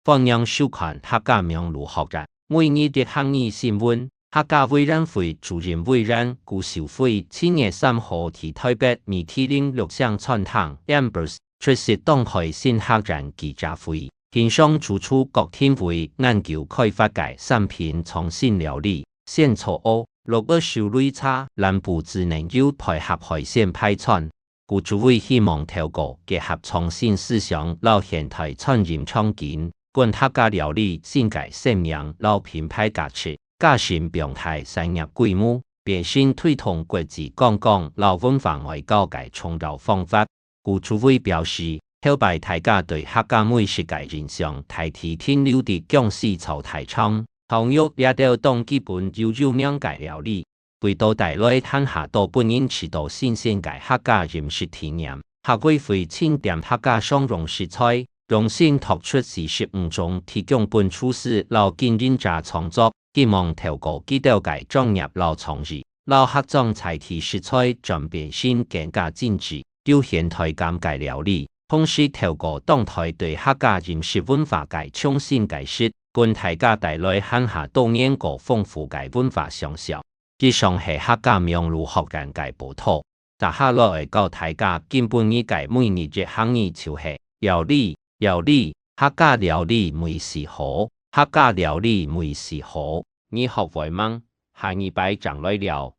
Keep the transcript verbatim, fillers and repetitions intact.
歡迎收看客家網路學院每日一客語新聞。客家委員會主任委員古秀妃七月三號在台北米其林六星餐廳Ambers出席當地新客源記者會，欣賞主廚郭庭維研究開發个產品創新料理，仙草蚵、鹿角秀擂茶、南部子奶油配合海鮮排餐。古主委希望透過結合創新思想摎現代餐飲場景，分客家料理新个生命摎品牌價值，加深放大產業規模，變成推動國際觀光摎文化外交个重要方法。古主委表示，頭擺大家對客家美食个印象大體停留在薑絲炒大腸、烤肉這兜當基本又有名个料理，為到帶來還較多分人試到新鮮个客家飲食體驗，客委會清點客家常用食材，用心拓出四十五種提供分廚師摎經營者創作，希望透過佢兜个專業摎創意，摎客庄在地食材轉變成更加精緻、有現代感个料理。同時透過當代對客家飲食文化个重新解釋，分大家帶來還較多元个豐富个文化想像。以上係客家網路學院个報導。接下來愛教大家今晡日个每日一客語就係料理，料理，客家料理味緒好，客家料理味緒好。你學會吂？下二擺正來尞。